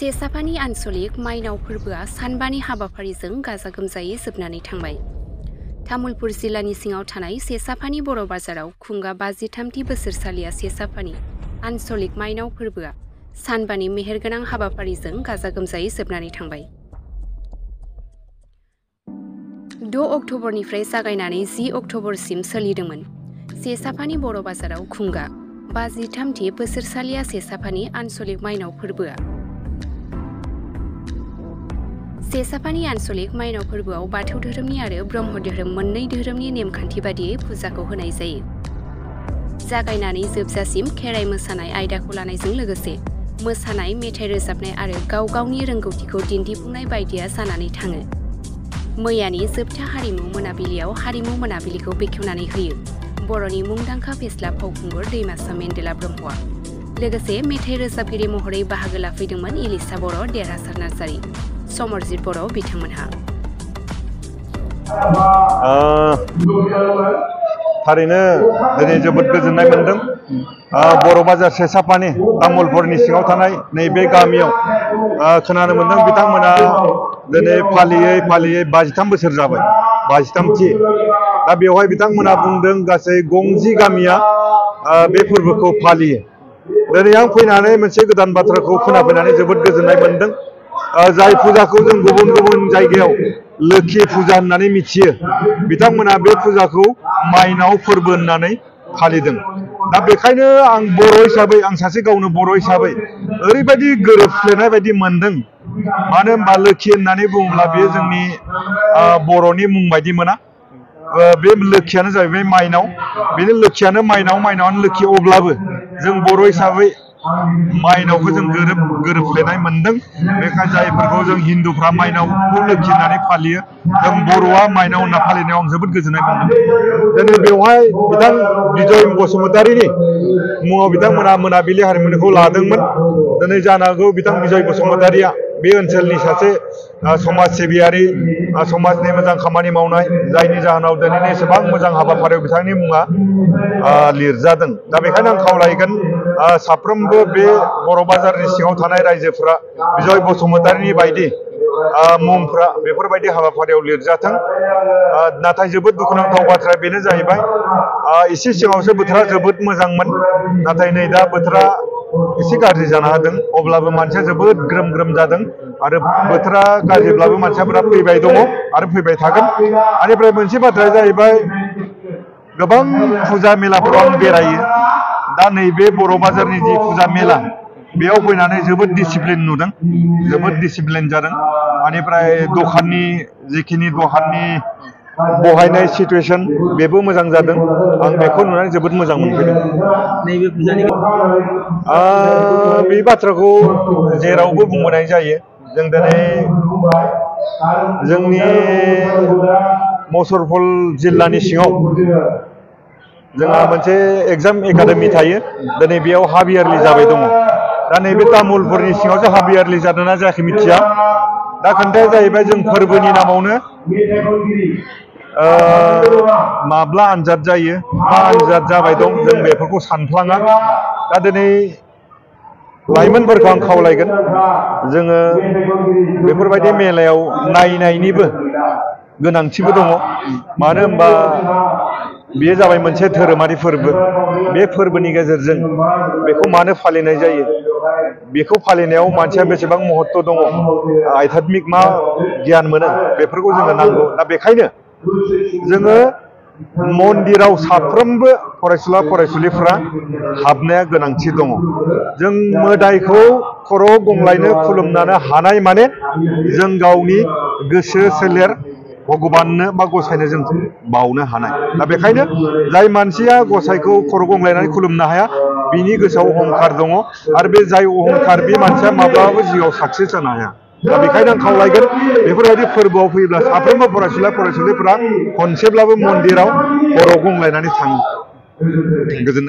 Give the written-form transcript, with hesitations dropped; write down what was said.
सेसाफानि आनसलिक माइनाव फोरबोआ सानबानि हाबाफारिजों गाजा गोमजायै जोबनानै थांबाय। तामुलपुर जिल्लानि सिङाव थानाय सेसाफानि बर' बाजाराव खुंगा 53थि बोसोरसालिया सेसाफानि आनसलिक माइनाव फोरबोआ सानबानि मेहेरगोनां हाबाफारिजों गाजा गोमजायै जोबनानै थांबाय। 6 अक्ट'बरनिफ्राय जागायनानै 10 अक्ट'बरसिम सोलिदोंमोन। सेसाफानि बर' बाजाराव खुंगा 53थि बोसोरसालिया सेसाफानि आनसलिक माइनाव फोरबोआ। सेसाफानि आनसलिक माइनाव फोरबोआव बाथौ धोरोमनि आरो ब्रह्म धोरोम मोननै धोरोमनि नेमखान्थि बादियै फुजाखौ होनाय जायो। जागायनानै जोबजासिम खेराइ मोसानाय आयदाखौ लानायजों लोगोसे मोसानाय, मेथाइ रोजाबनाय आरो गाव गावनि रोंगौथिखौ दिन्थिफुंनाय बायदिया जानानै थाङो। मैयानि जोबथा हारिमु मोनाबिलियाव हारिमु मोनाबिलिखौ बेखेवनानै होयो बर'नि मुंदांखा फेस्ला फावखुंगुर दैमासा मेन्देला ब्रह्मआ। लोगोसे मेथाइ रोजाबगिरि महरै बाहागो लाफैदोंमोन इलिसा बर', देरहासार नार्जारी, समरजित बर' बिथांमोनहा। थारैनो दिनै जोबोद गोजोननाय मोनदों। बर' बाजार सेसाफानि तामुलपुरनि सिङाव थानाय नैबे गामियाव खोनानो मोनदों बिथांमोना दिनै फालियै 53 बोसोर जाबाय, 53थि। दा बेवहाय बिथांमोना बुंदों गासै 50 गामिया बे फोरबोखौ फालियो। दिनै आं फैनानै मोनसे गोदान बाथ्राखौ खोनाफैनानै जोबोद गोजोननाय मोनदों। जाय फुजाखौ जों गुबुन गुबुन जायगायाव लोखि फुजा होननानै मिथियो, बिथांमोना बे फुजाखौ माइनाव फोरबो होननानै फालिदों। दा बेखायनो आं बर' हिसाबै, आं सासे गावनो बर' हिसाबै ओरैबायदि गोरोबफ्लेनाय बायदि मोनदों। मानो होनबा लोखि होननानै बुङोब्ला बेयो जोंनि बर'नि मुं बायदि मोना। बे लोखियानो जाहैबाय माइनाव। बेनो लोखियानो माइनाव, माइनावानो लोखि। अब्लाबो जों बर' हिसाबै माइनावखौ जों गोरोबफ्लेनाय मोनदों। बेखायनो जायफोरखौ जों हिन्दुफ्रा माइनावखौ लोखि होननानै फालियो, जों बर'आ माइनाव होनना फालिनायाव आं जोबोद गोजोननाय मोनदों। दिनै बेवहाय बिथां बिजय बसुमतारीनि मुङाव बिथांमोना मोनाबिलि हारिमुखौ लादोंमोन। दिनै जानो हागौ बिथां बिजय बसुमतारीया बे ओनसोलनि सासे समाज सिबियारि, समाजनि मोजां खामानि मावनाय, जायनि जाहोनाव दिनैनि एसेबां मोजां हाबाफारियाव बिथांनि मुङा लिरजादों। दा बेखायनो आं खावलायगोन साफ्रोमबो बे बर' बाजारनि सिङाव थानाय रायजोफोरा बिजय बसुमतारीनि बायदि मुंफ्रा बेफोरबायदि हाबाफारियाव लिरजाथों। नाथाय जोबोद दुखुनांथाव बाथ्राया बेनो जाहैबाय, एसे सिगाङावसो बोथोरा जोबोद मोजांमोन, नाथाय नै दा बोथोरा एसे गाज्रि जानो हादों। अब्लाबो मानसिया जोबोद ग्रोम ग्रोम जादों आरो बोथोरा गाज्रिब्लाबो मानसिफोरा फैबाय दङ आरो फैबाय थागोन। बेनिफ्राय मोनसे बाथ्राया जाहैबाय, गोबां फुजा मेलाफोराव आं बेरायो। दा नैबे बर' बाजारनि जि फुजा मेला, बेयाव फैनानै जोबोद डिसिप्लिन नुदों, जोबोद डिसिप्लिन जादों। बेनिफ्राय दखाननि जिखिनि दखाननि बहायनाय सिटुएसन, बेबो मोजां जादों। आं बेखौ नुनानै जोबोद मोजां मोनफैदों। नैबे फुजानि बे बाथ्राखौ जेरावबो बुंबोनाय जायो। जों दिनै जोंनि मुसलपुर जिल्लानि सिङाव जोंहा मोनसे एग्जाम एकाडेमि थायो। दिनै बेयाव हाफ इयारलि जाबाय दङ। दा नैबे तामुलपुरनि सिङावसो हाफ इयारलि जादोंना जायाखै मिथिया। दा खोथाया जाहैबाय, जों फोरबोनि नामावनो माब्ला आनजाद जायो, मा आनजाद जाबाय दं, जों बेफोरखौ सानफ्लाङा। दा दिनै लाइमोनफोरखौ आं खावलायगोन, जोङो बेफोरबायदि मेलायाव नायनायनिबो गोनांथिबो दङ। मानो होनबा बेयो जाबाय मोनसे धोरोमारि फोरबो। बे फोरबोनि गेजेरजों बेखौ मानो फालिनाय जायो, बेखौ फालिनायाव मानसिया बेसेबां महत्व दङ, आध्यात्मिक मा गियान मोनो, बेफोरखौ जोङो नांगौ। दा बेखायनो जोङो मन्दिराव साफ्रोमबो फरायसुला फरायसुलिफ्रा हाबनाया गोनांथि दङ। जों मोदायखौ खर' गंग्लायनो खुलुमनो हानाय माने जों गावनि गोसो सोलेर भगबाननो बा गसायनो जों बावनो हानाय। दा बेखायनो जाय मानसिया गसाइखौ खर' गंग्लायनानै खुलुमनो हाया, बिनि गोसोआव अहंखार दङ। आरो बे जाय अहंखार, बे मानसिया माब्लाबाबो जिउआव साक्सेस जानो हाया। दा बेखायनो आं खावलायगोन, बेफोरबायदि फोरबोआव फैयोब्ला साफ्रोमबो फरायसुला फरायसुलिफोरा खनसेब्लाबो मन्दिराव खर' गंग्लायनानै थाङो। गोजोननाय